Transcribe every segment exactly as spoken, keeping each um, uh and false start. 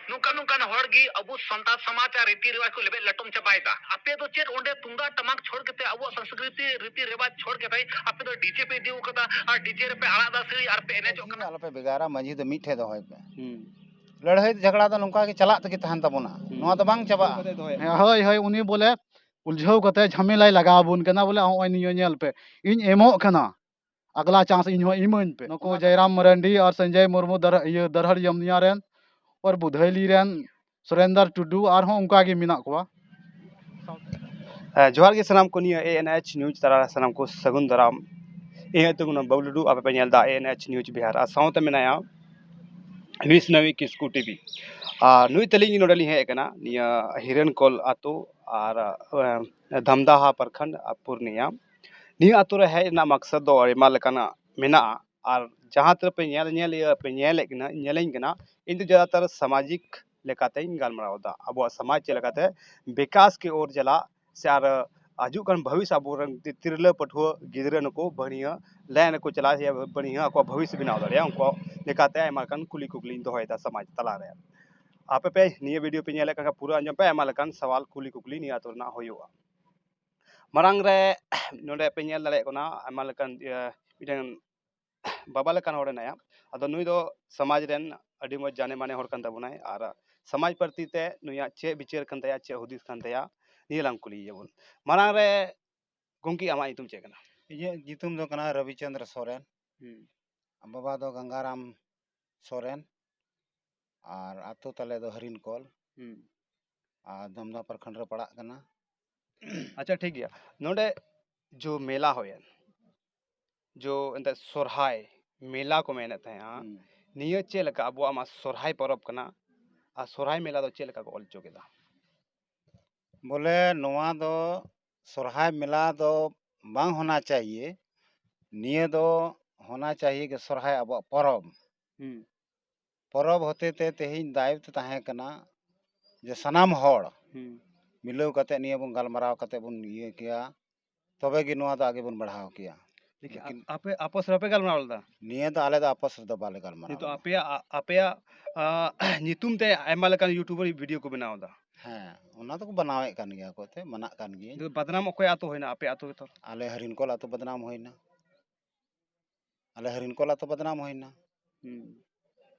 ᱱᱚᱝᱠᱟ ᱱᱚᱝᱠᱟᱱ ᱦᱚᱲ ᱜᱮ ᱟᱵᱚ ᱥᱟᱱᱛᱟᱲ ᱥᱚᱢᱟᱡᱽ ᱟᱨ ᱨᱤᱛᱤ ᱨᱮᱣᱟᱡᱽ ᱠᱚ ᱞᱮᱵᱮᱫ ᱞᱚᱴᱚᱢ ᱪᱟᱵᱟᱭᱮᱫᱟ᱾ ᱟᱯᱮ ᱫᱚ ᱪᱮᱫ ᱚᱸᱰᱮ ᱛᱩᱢᱫᱟᱜ ᱴᱟᱢᱟᱠ ᱪᱷᱚᱲ ᱠᱟᱛᱮ, ᱟᱵᱚᱣᱟᱜ ᱥᱚᱝᱥᱠᱨᱤᱛᱤ ᱨᱤᱛᱤ ᱨᱮᱣᱟᱡᱽ ᱪᱷᱚᱲ ᱠᱟᱛᱮ ᱟᱯᱮ ᱫᱚ ᱰᱤᱡᱮ ᱯᱮ ᱤᱫᱤ ᱟᱠᱟᱫᱟ ᱟᱨ ᱰᱤᱡᱮ ᱨᱮᱯᱮ ᱟᱲᱟᱜ ᱫᱟ ᱥᱮᱨᱮᱧ ᱟᱨ ᱯᱮ ᱮᱱᱮᱡᱚᱜ ᱢᱟᱹᱡᱷᱤ ᱠᱟᱱᱟ? ᱟᱞᱚᱯᱮ ᱵᱷᱮᱜᱟᱨᱟ, ᱢᱟᱹᱡᱷᱤ ᱫᱚ ᱢᱤᱫ ᱴᱷᱮᱡ ᱫᱚᱦᱚᱭ ᱯᱮ᱾ ᱦᱩᱸ᱾ ᱞᱟᱹᱲᱦᱟᱹᱭ ᱡᱷᱟᱜᱽᱲᱟ ᱫᱚ ᱱᱚᱝᱠᱟ ᱜᱮ ᱪᱟᱞᱟᱜ ᱛᱮᱜᱮ ᱛᱟᱦᱮᱱ ᱛᱟᱵᱚᱱᱟ᱾ ᱦᱩᱸ᱾ ᱱᱚᱣᱟ ᱫᱚ ᱵᱟᱝ ᱪᱟᱵᱟᱜᱼᱟ᱾ ᱦᱳᱭ, ᱦᱳᱭ, ᱩᱱᱤ ᱵᱚᱞᱮ ᱩᱞᱡᱷᱟᱹᱣ ᱠᱟᱛᱮ ᱡᱷᱟᱢᱮᱞᱟᱭ ᱞᱟᱜᱟᱣ ᱟᱵᱚᱱ ᱠᱟᱱᱟ, ᱵᱚᱞᱮ ᱱᱚᱜᱼᱚᱭ ᱱᱤᱭᱟᱹ ᱧᱮᱞ ᱯᱮ, ᱤᱧ ᱮᱢᱚᱜ ᱠᱟᱱᱟ, ᱟᱜᱽᱞᱟ ᱪᱟᱱᱥ ᱤᱧ ᱦᱚᱸ ᱤᱢᱟᱹᱧ ᱯᱮ᱾ ᱱᱩᱠᱩ ᱡᱟᱭᱨᱟᱢ ᱢᱟᱨᱟᱱᱰᱤ ᱟᱨ ᱥᱚᱧᱡᱚᱭ ᱢᱩᱨᱢᱩ ᱫᱟᱨ-, ᱤᱭᱟᱹ ᱫᱟᱨᱦᱟᱲ ᱡᱟᱢᱱᱤᱭᱟ ᱨᱮᱱ ᱟᱨ ᱵᱩᱫᱷᱟᱹᱭᱞᱤ ᱨᱮᱱ ᱥᱩᱨᱮᱱᱫᱟᱨ ᱴᱩᱰᱩ ᱟᱨᱦᱚᱸ ᱚᱱᱠᱟ ᱜᱮ ᱢᱮᱱᱟᱜ ᱠᱚᱣᱟ᱾ ᱦᱮᱸ, ᱡᱚᱦᱟᱨ ᱜᱮ ᱥᱟᱱᱟᱢ ᱠᱚ, ᱱᱤᱭᱟᱹ A N H news ᱛᱟᱞᱟ ᱨᱮ ᱥᱟᱱᱟᱢ ᱠᱚ ᱥᱟᱹᱜᱩᱱ ᱫᱟᱨᱟᱢ᱾ ᱤᱧ ᱟᱹᱛᱩ ᱠᱷᱚᱱ ᱵᱟᱹᱵᱞᱩ ᱴᱩᱰᱩ, ᱟᱯᱮ ᱯᱮ ᱧᱮᱞ ᱮᱫᱟ A N H news Bihar, ᱟᱨ ᱥᱟᱶᱛᱮ ᱢᱮᱱᱟᱭᱟ ᱵᱤᱥᱱᱟᱣᱤ ᱠᱤᱥᱠᱩ ᱴᱤᱵᱷᱤ᱾ ᱟᱨ ᱱᱩᱭ ᱛᱟᱹᱞᱤᱧ ᱱᱚᱰᱮ ᱞᱤᱧ ᱦᱮᱡ ᱟᱠᱟᱱᱟ, ᱱᱤᱭᱟᱹ ᱦᱤᱨᱟᱹᱱᱠᱚᱞ ᱟᱹᱛᱩ ᱟᱨ, ᱮᱸ, ᱫᱷᱟᱢᱫᱟᱦᱟ ᱯᱨᱚᱠᱷᱚᱸᱰ ᱟᱨ ᱯᱩᱨᱱᱤᱭᱟ᱾ ᱱᱤᱭᱟᱹ ᱟᱹᱛᱩ ᱨᱮ ᱦᱮᱡ ᱨᱮᱱᱟᱜ ᱢᱟᱠᱥᱚᱫ ᱫᱚ ᱟᱭᱢᱟ ᱞᱮᱠᱟᱱᱟᱜ ᱢᱮᱱᱟᱜᱼᱟ, ᱟᱨ ᱡᱟᱦᱟᱸ ᱛᱤᱱᱟᱹᱜ ᱯᱮ ᱧᱮᱞ, ᱧᱮᱞ, ᱤᱭᱟᱹ ᱯᱮ ᱧᱮᱞᱮᱫ ᱠᱟᱱᱟ, ᱧᱮᱞᱮᱧ ᱠᱟᱱᱟ, ᱤᱧ ᱫᱚ ᱡᱟᱫᱟᱛᱟᱨ ᱥᱟᱢᱟᱡᱤᱠ ᱞᱮᱠᱟᱛᱮᱧ ᱜᱟᱞᱢᱟᱨᱟᱣ ᱮᱫᱟ, ᱟᱵᱚᱣᱟᱜ ᱥᱚᱢᱟᱡᱽ ᱪᱮᱫ ᱞᱮᱠᱟᱛᱮ ᱵᱤᱠᱟᱥ ᱠᱤ ᱳᱨ ᱪᱟᱞᱟᱜ ᱥᱮ ᱟᱨ ᱦᱤᱡᱩᱜ ᱠᱟᱱ ᱵᱷᱚᱵᱤᱥ ᱟᱵᱚᱨᱮᱱ ᱛᱤ-, ᱛᱤᱨᱞᱟᱹ ᱯᱟᱹᱴᱷᱩᱣᱟᱹ ᱜᱤᱫᱽᱨᱟᱹ ᱱᱩᱠᱩ ᱵᱟᱹᱲᱤᱭᱟᱹ ᱞᱟᱭᱤᱱ ᱨᱮᱠᱚ ᱪᱟᱞᱟᱜᱼᱟ, ᱥᱮ ᱵᱟᱹᱲᱤᱭᱟᱹ ᱟᱠᱚᱣᱟᱜ ᱵᱷᱚᱵᱤᱥ ᱵᱮᱱᱟᱣ ᱫᱟᱲᱮᱭᱟᱜᱼᱟ, ᱩᱱᱠᱩ ᱞᱮᱠᱟᱛᱮ ᱟᱭᱢᱟ ᱞᱮᱠᱟᱱ ᱠᱩᱞᱤ ᱠᱩᱠᱞᱤᱧ ᱫᱚᱦᱚᱭᱮᱫᱟ ᱥᱚᱢᱟᱡᱽ ᱛᱟᱞᱟᱨᱮ᱾ ᱟᱯᱮ ᱯᱮ ᱱᱤᱭᱟᱹ ᱵᱷᱤᱰᱤᱭᱳ ᱯᱮ ᱧᱮᱞᱮᱫ ᱠᱷᱟᱱ ᱯᱩᱨᱟᱹ ᱟᱸᱡᱚᱢ ᱯᱮ, ᱟᱭᱢᱟ ᱞᱮᱠᱟᱱ ᱥᱟᱣᱟᱞ ᱠᱩᱞᱤ ᱠᱩᱠᱞᱤ ᱱᱤᱭᱟᱹ ᱟᱹᱛᱩ ᱨᱮᱱᱟᱜ ᱦᱩᱭᱩᱜᱼᱟ᱾ ᱢᱟᱲᱟᱝ ᱨᱮ ᱱᱚᱰᱮ ᱯᱮ ᱧᱮᱞ ᱫᱟᱲᱮᱭᱟᱜ ᱠᱟᱱᱟ ᱟᱭᱢᱟ ᱞᱮᱠᱟᱱ, ᱤᱭᱟᱹ, ᱢᱤᱫᱴᱮᱱ ᱵᱟᱵᱟ ᱞᱮᱠᱟᱱ ᱦᱚᱲ ᱦᱮᱱᱟᱭᱟ᱾ ᱟᱫᱚ ᱱᱩᱭ ᱫᱚ ᱥᱚᱢᱟᱡᱽ ᱨᱮᱱ ᱟᱹᱰᱤ ᱢᱚᱡᱽ ᱡᱟᱱᱮ ᱢᱟᱱᱮ ᱦᱚᱲ ᱠᱟᱱ ᱛᱟᱵᱚᱱᱟᱭ, ᱟᱨ ᱥᱚᱢᱟᱡᱽ ᱯᱨᱚᱛᱤ ᱛᱮ ᱱᱩᱭᱟᱜ ᱪᱮᱫ ᱵᱤᱪᱟᱹᱨ ᱠᱟᱱ ᱛᱟᱭᱟ, ᱪᱮᱫ ᱦᱩᱫᱤᱥ ᱠᱟᱱ ᱛᱟᱭᱟ, ᱱᱤᱭᱟᱹ ᱞᱟᱝ ᱠᱩᱞᱤᱭᱮᱭᱟ ᱵᱚᱱ᱾ ᱢᱟᱲᱟᱝ ᱨᱮ ᱜᱚᱢᱠᱮ, ᱟᱢᱟᱜ ᱧᱩᱛᱩᱢ ᱪᱮᱫ ᱠᱟᱱᱟ? ᱤᱧᱟᱹᱜ ᱧᱩᱛᱩᱢ ᱫᱚ ᱠᱟᱱᱟ ᱨᱚᱵᱤᱪᱚᱸᱫᱽᱨᱚ ᱥᱚᱨᱮᱱ᱾ ᱦᱩᱸ᱾ ᱵᱟᱵᱟ ᱫᱚ ᱜᱟᱝᱜᱟᱨᱟᱢ ᱥᱚᱨᱮᱱ, ᱟᱨ ᱟᱛᱳ ᱛᱟᱞᱮ ᱫᱚ ᱦᱟᱹᱨᱤᱱᱠᱚᱞ, ᱦᱩᱸ᱾ ᱟᱨ ᱫᱷᱟᱢᱫᱟ ᱯᱨᱚᱠᱷᱚᱸᱰ ᱨᱮ ᱯᱟᱲᱟᱜ ᱠᱟᱱᱟ᱾ ᱟᱪᱪᱷᱟ, ᱴᱷᱤᱠ ᱜᱮᱭᱟ᱾ ᱱᱚᱰᱮ ᱡᱚ ᱢᱮᱞᱟ ᱦᱩᱭᱮᱱ, ᱡᱚ ᱮᱱᱛᱮᱫ ᱥᱚᱨᱦᱟᱭ ᱢᱮᱞᱟ ᱠᱚ ᱢᱮᱱᱮᱫ ᱛᱟᱦᱮᱸᱜᱼᱟ, ᱦᱩᱸ᱾ ᱱᱤᱭᱟᱹ ᱪᱮᱫ ᱞᱮᱠᱟ ᱟᱵᱚᱣᱟᱜ ᱢᱟ ᱥᱚᱨᱦᱟᱭ ᱯᱚᱨᱚᱵᱽ ᱠᱟᱱᱟ, ᱟᱨ ᱥᱚᱨᱦᱟᱭ ᱢᱮᱞᱟ ᱫᱚ ᱪᱮᱫ ᱞᱮᱠᱟ ᱠᱚ ᱚᱞ ᱦᱚᱪᱚ ᱠᱮᱫᱟ? ᱵᱚᱞᱮ ᱱᱚᱣᱟ ᱫᱚ ᱥᱚᱨᱦᱟᱭ ᱢᱮᱞᱟ ᱫᱚ ᱵᱟᱝ ᱦᱳᱱᱟ ᱪᱟᱦᱤᱭᱮ, ᱱᱤᱭᱟᱹ ᱫᱚ ᱦᱳᱱᱟ ᱪᱟᱦᱤᱭᱮ ᱠᱤ ᱥᱚᱨᱦᱟᱭ ᱟᱵᱚᱣᱟᱜ ᱯᱚᱨᱚᱵᱽ᱾ ᱦᱩᱸ᱾ ᱯᱚᱨᱚᱵᱽ ᱦᱚᱛᱮ ᱛᱮ ᱛᱮᱦᱮᱧ ᱫᱟᱭᱤᱛᱛᱚ ᱛᱟᱦᱮᱸ ᱠᱟᱱᱟ ᱡᱮ ᱥᱟᱱᱟᱢ ᱦᱚᱲ ᱦᱩᱸ᱾ ᱢᱤᱞᱟᱹᱣ ᱠᱟᱛᱮ ᱱᱤᱭᱟᱹ ᱵᱚᱱ ᱜᱟᱞᱢᱟᱨᱟᱣ ᱠᱟᱛᱮ ᱵᱚᱱ ᱤᱭᱟᱹ ᱠᱮᱭᱟ, ᱛᱚᱵᱮ ᱜᱮ ᱱᱚᱣᱟ ᱫᱚ ᱟᱜᱮ ᱵᱚᱱ ᱵᱟᱲᱦᱟᱣ ᱠᱮᱭᱟ᱾ ᱞᱮᱠᱤᱱ ᱞᱮᱠᱤᱱ ᱟᱯᱮ ᱟᱯᱚᱥ ᱨᱮᱯᱮ ᱜᱟᱞᱢᱟᱨᱟᱣ ᱞᱮᱫᱟ? ᱱᱤᱭᱟᱹ ᱫᱚ ᱟᱞᱮ ᱫᱚ ᱟᱯᱚᱥ ᱨᱮᱫᱚ ᱵᱟᱞᱮ ᱜᱟᱞᱢᱟᱨᱟᱣ ᱱᱤᱛᱚᱜ ᱞᱮᱫᱟ᱾ ᱟᱯᱮᱭᱟᱜ, ᱟ-, ᱟᱯᱮᱭᱟᱜ, ᱟ, ᱧᱩᱛᱩᱢ ᱛᱮ ᱟᱭᱢᱟ ᱞᱮᱠᱟᱱ YouTuber video ᱠᱚ ᱵᱮᱱᱟᱣ ᱮᱫᱟ᱾ ᱦᱮᱸ, ᱚᱱᱟ ᱫᱚᱠᱚ ᱵᱮᱱᱟᱣᱮᱫ ᱠᱟᱱ ᱜᱮᱭᱟ ᱠᱚ, ᱮᱱᱛᱮᱫ ᱢᱟᱱᱟᱜ ᱠᱟᱱ ᱜᱮᱭᱟ᱾ ᱱᱤᱛᱚᱜ ᱵᱟᱫᱱᱟᱢ ᱚᱠᱚᱭ ᱟᱛᱳ ᱦᱩᱭᱱᱟ? ᱟᱯᱮ ᱟᱛᱳ ᱜᱮᱛᱚ᱾ ᱟᱞᱮ ᱦᱟᱹᱨᱤᱱᱠᱚᱞ ᱟᱛᱳ ᱵᱟᱫᱱᱟᱢ ᱦᱩᱭᱱᱟ᱾ ᱟᱞᱮ ᱦᱟᱹᱨᱤᱱᱠᱚᱞ ᱟᱛᱳ ᱵᱟᱫᱱᱟᱢ ᱦᱩᱭᱱᱟ᱾ ᱦᱩᱸ᱾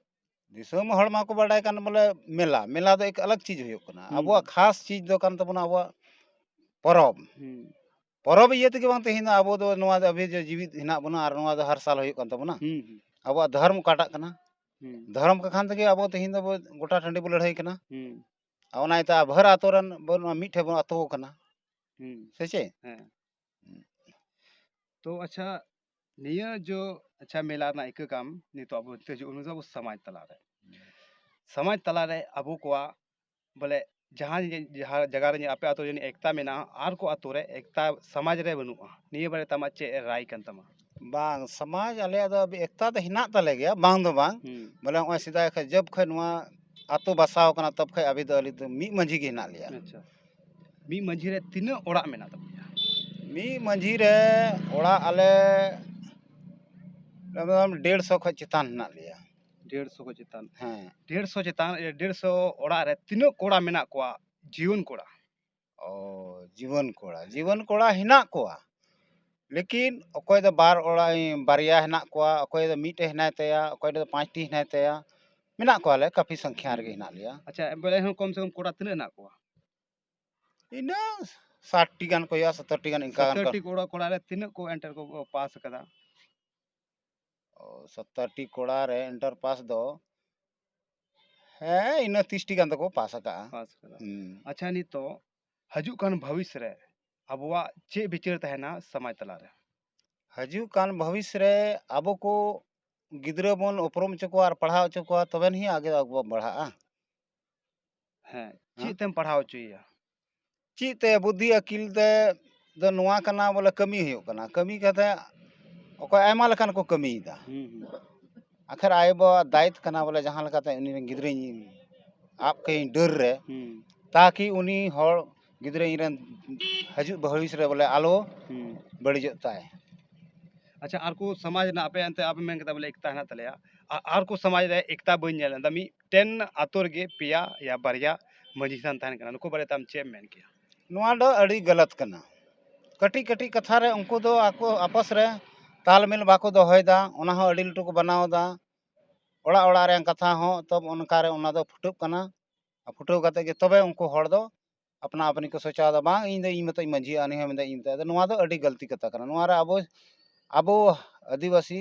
ᱫᱤᱥᱚᱢ ᱦᱚᱲ ᱢᱟᱠᱚ ᱵᱟᱰᱟᱭ ᱠᱟᱱ ᱵᱚᱞᱮ ᱢᱮᱞᱟ, ᱢᱮᱞᱟ ᱫᱚ ᱮᱠ ᱟᱞᱟᱜᱽ ᱪᱤᱡᱽ ᱦᱩᱭᱩᱜ ᱠᱟᱱᱟ᱾ ᱦᱩᱸ᱾ ᱟᱵᱚᱣᱟᱜ ᱠᱷᱟᱥ ᱪᱤᱡᱽ ᱫᱚ ᱠᱟᱱ ᱛᱟᱵᱚᱱᱟ ᱟᱵᱚᱣᱟᱜ ᱯᱚᱨᱚᱵᱽ᱾ ᱦᱩᱸ᱾ ᱯᱚᱨᱚᱵᱽ ᱤᱭᱟᱹ ᱛᱮᱜᱮ ᱵᱟᱝ ᱛᱮᱦᱮᱧ ᱫᱚ ᱟᱵᱚ ᱫᱚ ᱱᱚᱣᱟ ᱫᱚ ᱟᱵᱚ ᱡᱮ ᱡᱤᱣᱤᱫ ᱦᱮᱱᱟᱜ ᱵᱚᱱᱟ ᱟᱨ ᱱᱚᱣᱟ ᱫᱚ ᱦᱟᱨ ᱥᱟᱞ ᱦᱩᱭᱩᱜ ᱠᱟᱱ ᱛᱟᱵᱚᱱᱟ᱾ ᱦᱩᱸ, ᱦᱩᱸ᱾ ᱟᱵᱚᱣᱟᱜ ᱫᱷᱚᱨᱢ ᱚᱠᱟᱴᱟᱜ ᱠᱟᱱᱟ? ᱦᱩᱸ᱾ ᱫᱷᱚᱨᱚᱢ ᱠᱟᱠᱷᱟᱱ ᱛᱮᱜᱮ ᱟᱵᱚ ᱛᱮᱦᱮᱧ ᱫᱚᱵᱚ ᱜᱚᱴᱟ ᱴᱟᱺᱰᱤ ᱵᱚ ᱞᱟᱹᱲᱦᱟᱹᱭ ᱠᱟᱱᱟ᱾ ᱦᱩᱸ᱾ ᱟᱨ ᱚᱱᱟ ᱤᱭᱟᱹᱛᱮ ᱟᱵᱚ ᱦᱟᱨ ᱟᱛᱳ ᱨᱮᱱ ᱵᱚᱱ ᱢᱤᱫ ᱴᱷᱮᱱ ᱵᱚᱱ ᱟᱛᱳ ᱠᱟᱱᱟ᱾ ᱦᱩᱸ᱾ ᱥᱮ ᱪᱮᱫ? ᱦᱮᱸ᱾ ᱦᱩᱸ᱾ ᱛᱚ ᱟᱪᱪᱷᱟ, ᱱᱤᱭᱟᱹ ᱡᱚ, ᱟᱪᱪᱷᱟ, ᱢᱮᱞᱟ ᱨᱮᱱᱟᱜ ᱤᱠᱟᱹ ᱠᱟᱢ ᱱᱤᱛᱚᱜ ᱟᱵᱚ ᱱᱤᱛᱚᱜ ᱦᱤᱡᱩᱜ ᱠᱟᱱᱟ ᱟᱵᱚ ᱥᱚᱢᱟᱡᱽ ᱛᱟᱞᱟᱨᱮ᱾ ᱥᱚᱢᱟᱡᱽ ᱛᱟᱞᱟᱨᱮ ᱟᱵᱚ ᱠᱚᱣᱟᱜ ᱵᱚᱞᱮ ᱡᱟᱦᱟᱸ ᱡᱮ, ᱡᱟᱦᱟᱸ ᱡᱟᱭᱜᱟ ᱨᱮ ᱟᱯᱮ ᱟᱛᱳ ᱨᱮ ᱡᱟᱹᱱᱤᱡ ᱮᱠᱛᱟ ᱢᱮᱱᱟᱜᱼᱟ, ᱟᱨ ᱠᱚ ᱟᱛᱳ ᱨᱮ ᱮᱠᱛᱟ ᱥᱚᱢᱟᱡᱽ ᱨᱮ ᱵᱟᱹᱱᱩᱜᱼᱟ, ᱱᱤᱭᱟᱹ ᱵᱟᱨᱮ ᱛᱮ ᱟᱢᱟᱜ ᱪᱮᱫ ᱨᱟᱭ ᱠᱟᱱ ᱛᱟᱢᱟ? ᱵᱟᱝ, ᱥᱚᱢᱟᱡᱽ ᱟᱞᱮᱭᱟᱜ ᱫᱚ ᱮᱠᱛᱟ ᱫᱚ ᱦᱮᱱᱟᱜ ᱛᱟᱞᱮ ᱜᱮᱭᱟ, ᱵᱟᱝ ᱫᱚ ᱵᱟᱝ᱾ ᱦᱩᱸ᱾ ᱵᱚᱞᱮ ᱱᱚᱜᱼᱚᱭ ᱥᱮᱫᱟᱭ ᱠᱷᱚᱱ, ᱡᱚᱵ ᱠᱷᱚᱱ ᱱᱚᱣᱟ ᱟᱛᱳ ᱵᱟᱥᱟᱣ ᱠᱟᱱᱟ, ᱛᱚᱵ ᱠᱷᱚᱱ ᱟᱵᱚ ᱫᱚ ᱟᱞᱮ ᱫᱚ ᱢᱤᱫ ᱢᱟᱹᱡᱷᱤ ᱜᱮ ᱦᱮᱱᱟᱜ ᱞᱮᱭᱟ᱾ ᱟᱪᱪᱷᱟ᱾ ᱢᱤᱫ ᱢᱟᱹᱡᱷᱤ ᱨᱮ ᱛᱤᱱᱟᱹᱜ ᱚᱲᱟᱜ ᱢᱮᱱᱟᱜ ᱛᱟᱯᱮᱭᱟ? ᱢᱤᱫ ᱢᱟᱹᱡᱷᱤ ᱨᱮ ᱚᱲᱟᱜ ᱟᱞᱮ ᱰᱮᱲᱥᱚ ᱠᱷᱚᱱ ᱪᱮᱛᱟᱱ ᱦᱮᱱᱟᱜ ᱞᱮᱭᱟ᱾ ᱰᱮᱲᱥᱚ ᱠᱷᱚᱱ ᱪᱮᱛᱟᱱ? ᱦᱮᱸ᱾ ᱰᱮᱲᱥᱚ ᱪᱮᱛᱟᱱ, ᱮ, ᱰᱮᱲᱥᱚ ᱚᱲᱟᱜ ᱨᱮ ᱛᱤᱱᱟᱹᱜ ᱠᱚᱲᱟ ᱢᱮᱱᱟᱜ ᱠᱚᱣᱟ, ᱡᱩᱣᱟᱹᱱ ᱠᱚᱲᱟ? ᱚ, ᱡᱩᱣᱟᱹᱱ ᱠᱚᱲᱟ, ᱡᱩᱣᱟᱹᱱ ᱠᱚᱲᱟ ᱦᱮᱱᱟᱜ ᱠᱚᱣᱟ, ᱞᱮᱠᱤᱱ ᱚᱠᱚᱭ ᱫᱚ ᱵᱟᱨ ᱚᱲᱟᱜ, ᱵᱟᱨᱭᱟ ᱦᱮᱱᱟᱜ ᱠᱚᱣᱟ, ᱚᱠᱚᱭ ᱫᱚ ᱢᱤᱫᱴᱮᱡ ᱦᱮᱱᱟᱭ ᱛᱟᱭᱟ, ᱚᱠᱚᱭ ᱫᱚ ᱯᱟᱸᱪᱴᱤ ᱦᱮᱱᱟᱭ ᱛᱟᱭᱟ, ᱢᱮᱱᱟᱜ ᱠᱚᱣᱟᱞᱮ, ᱠᱟᱯᱷᱤ ᱥᱚᱝᱠᱷᱭᱟ ᱨᱮᱜᱮ ᱦᱮᱱᱟᱜ ᱞᱮᱭᱟ᱾ ᱟᱪᱪᱷᱟ, ᱵᱚᱞᱮ ᱮᱱᱦᱚᱸ ᱠᱚᱢ ᱥᱮ ᱠᱚᱢ ᱠᱚᱲᱟ ᱛᱤᱱᱟᱹᱜ ᱦᱮᱱᱟᱜ ᱠᱚᱣᱟ? ᱤᱱᱟᱹ ᱥᱟᱴ ᱴᱤ ᱜᱟᱱ ᱠᱚ ᱦᱩᱭᱩᱜᱼᱟ, ᱥᱚᱛᱛᱚᱨ ᱴᱤ ᱜᱟᱱ, ᱤᱱᱠᱟ ᱜᱟᱱ ᱥᱚᱛᱛᱚᱨ ᱠᱚ᱾ ᱴᱤ ᱠᱚᱲᱟ, ᱠᱚᱲᱟ ᱨᱮ ᱛᱤᱱᱟᱹᱜ ᱠᱚ ᱮᱱᱴᱟᱨ ᱠᱚ ᱯᱟᱥ ᱟᱠᱟᱫᱟ? ᱚ, ᱥᱚᱛᱛᱚᱨ ᱴᱤ ᱠᱚᱲᱟ ᱨᱮ ᱮᱱᱴᱟᱨ ᱯᱟᱥ ᱫᱚ, ᱦᱮᱸ, ᱤᱱᱟᱹ ᱛᱤᱨᱤᱥ ᱴᱤ ᱜᱟᱱ ᱫᱚᱠᱚ ᱯᱟᱥ ᱟᱠᱟᱜᱼᱟ᱾ ᱯᱟᱥ ᱟᱠᱟᱫᱟ᱾ ᱦᱩᱸ᱾ ᱟᱪᱪᱷᱟ, ᱱᱤᱛᱚᱜ ᱦᱤᱡᱩᱜ ᱠᱟᱱ ᱵᱷᱚᱵᱤᱥ ᱨᱮ ᱟᱵᱚᱣᱟᱜ ᱪᱮᱫ ᱵᱤᱪᱟᱹᱨ ᱛᱟᱦᱮᱱᱟ ᱥᱚᱢᱟᱡᱽ ᱛᱟᱞᱟᱨᱮ? ᱦᱤᱡᱩᱜ ᱠᱟᱱ ᱵᱷᱚᱵᱤᱥ ᱨᱮ ᱟᱵᱚ ᱠᱚ ᱜᱤᱫᱽᱨᱟᱹ ᱵᱚᱱ ᱩᱯᱨᱩᱢ ᱦᱚᱪᱚ ᱠᱚᱣᱟ ᱟᱨ ᱯᱟᱲᱦᱟᱣ ᱦᱚᱪᱚ ᱠᱚᱣᱟ, ᱛᱚᱵᱮ ᱱᱤᱭᱟᱹ ᱟᱜᱮ ᱟᱵᱚ ᱵᱚᱱ ᱵᱟᱲᱦᱟᱜᱼᱟ᱾ ᱦᱮᱸ, ᱦᱮᱸ? ᱪᱮᱫ ᱛᱮᱢ ᱯᱟᱲᱦᱟᱣ ᱦᱚᱪᱚᱭᱮᱭᱟ? ᱪᱮᱫ ᱛᱮ? ᱵᱩᱫᱽᱫᱷᱤ ᱟᱹᱠᱤᱞ ᱛᱮ ᱫᱚ ᱱᱚᱣᱟ ᱠᱟᱱᱟ, ᱵᱚᱞᱮ, ᱠᱟᱹᱢᱤ ᱦᱩᱭᱩᱜ ᱠᱟᱱᱟ᱾ ᱠᱟᱹᱢᱤ ᱠᱟᱛᱮ ᱚᱠᱚᱭ ᱟᱭᱢᱟ ᱞᱮᱠᱟᱱ ᱠᱚ ᱠᱟᱹᱢᱤᱭᱮᱫᱟ᱾ ᱦᱩᱸ, ᱦᱩᱸ᱾ ᱟᱠᱷᱤᱨ ᱟᱭᱳ ᱵᱟᱵᱟᱣᱟᱜ ᱫᱟᱭᱤᱛ ᱠᱟᱱᱟ, ᱵᱚᱞᱮ, ᱡᱟᱦᱟᱸ ᱞᱮᱠᱟᱛᱮ ᱩᱱᱤ ᱨᱮᱱ ᱜᱤᱫᱽᱨᱟᱹᱧ ᱟᱵ ᱠᱟᱹᱭᱟᱹᱧ ᱰᱟᱹᱨ ᱨᱮ, ᱦᱩᱸ᱾ ᱛᱟᱠᱤ ᱩᱱᱤ ᱦᱚᱲ ᱜᱤᱫᱽᱨᱟᱹ ᱤᱧ ᱨᱮᱱ ᱦᱤᱡᱩᱜ ᱵᱷᱚᱵᱤᱥ ᱨᱮ, ᱵᱚᱞᱮ, ᱟᱞᱚ ᱦᱩᱸ᱾ ᱵᱟᱹᱲᱤᱡᱚᱜ ᱛᱟᱭ᱾ ᱟᱪᱪᱷᱟ, ᱟᱨ ᱠᱚ ᱥᱚᱢᱟᱡᱽ ᱨᱮᱱᱟᱜ, ᱟᱯᱮ ᱮᱱᱛᱮ ᱟᱯᱮ ᱢᱮᱱ ᱠᱮᱫᱟ ᱵᱚᱞᱮ ᱮᱠᱛᱟ ᱦᱮᱱᱟᱜ ᱛᱟᱞᱮᱭᱟ, ᱟ-, ᱟᱨ ᱠᱚ ᱥᱚᱢᱟᱡᱽ ᱨᱮ ᱮᱠᱛᱟ ᱵᱟᱹᱧ ᱧᱮᱞ ᱞᱮᱫᱟ᱾ ᱢᱤᱫᱴᱮᱱ ᱟᱛᱳ ᱨᱮᱜᱮ ᱯᱮᱭᱟ ᱭᱟ ᱵᱟᱨᱭᱟ ᱢᱟᱹᱡᱷᱤ ᱛᱷᱟᱱ ᱛᱟᱦᱮᱱ ᱠᱟᱱᱟ, ᱱᱩᱠᱩ ᱵᱟᱨᱮᱛᱮ ᱟᱢ ᱪᱮᱫ ᱮᱢ ᱢᱮᱱ ᱠᱮᱭᱟ? ᱱᱚᱣᱟ ᱫᱚ ᱟᱹᱰᱤ ᱜᱟᱞᱟᱛ ᱠᱟᱱᱟ᱾ ᱠᱟᱹᱴᱤᱡ ᱠᱟᱹᱴᱤᱡ ᱠᱟᱛᱷᱟ ᱨᱮ ᱩᱱᱠᱩ ᱫᱚ ᱟᱠᱚ ᱟᱯᱚᱥ ᱨᱮ ᱛᱟᱞᱢᱤᱞ ᱵᱟᱠᱚ ᱫᱚᱦᱚᱭᱮᱫᱟ, ᱚᱱᱟ ᱦᱚᱸ ᱟᱹᱰᱤ ᱞᱟᱹᱴᱩ ᱠᱚ ᱵᱮᱱᱟᱣ ᱮᱫᱟ᱾ ᱚᱲᱟᱜ ᱚᱲᱟᱜ ᱨᱮᱭᱟᱜ ᱠᱟᱛᱷᱟ ᱦᱚᱸ ᱛᱚ ᱚᱱᱠᱟ ᱨᱮ ᱚᱱᱟ ᱫᱚ ᱯᱷᱩᱴᱟᱹᱜ ᱠᱟᱱᱟ᱾ ᱟᱨ ᱯᱷᱩᱴᱟᱹᱣ ᱠᱟᱛᱮ ᱜᱮ ᱛᱚᱵᱮ ᱩᱱᱠᱩ ᱦᱚᱲ ᱫᱚ ᱟᱯᱱᱟ ᱟᱯᱱᱤ ᱠᱚ ᱥᱚᱪᱟᱣ ᱮᱫᱟ, ᱵᱟᱝ ᱤᱧ ᱫᱚ ᱤᱧ ᱢᱚᱛᱚᱧ ᱢᱟᱹᱡᱷᱤᱜᱼᱟ, ᱩᱱᱤ ᱦᱚᱸ ᱢᱮᱱᱫᱟ ᱤᱧ ᱢᱚᱛᱚ᱾ ᱟᱫᱚ ᱱᱚᱣᱟ ᱫᱚ ᱟᱹᱰᱤ ᱜᱟᱹᱞᱛᱤ ᱠᱟᱛᱷᱟ ᱠᱟᱱᱟ᱾ ᱱᱚᱣᱟ ᱨᱮ ᱟᱵᱚ ᱟᱵᱚ ᱟᱹᱫᱤᱵᱟᱹᱥᱤ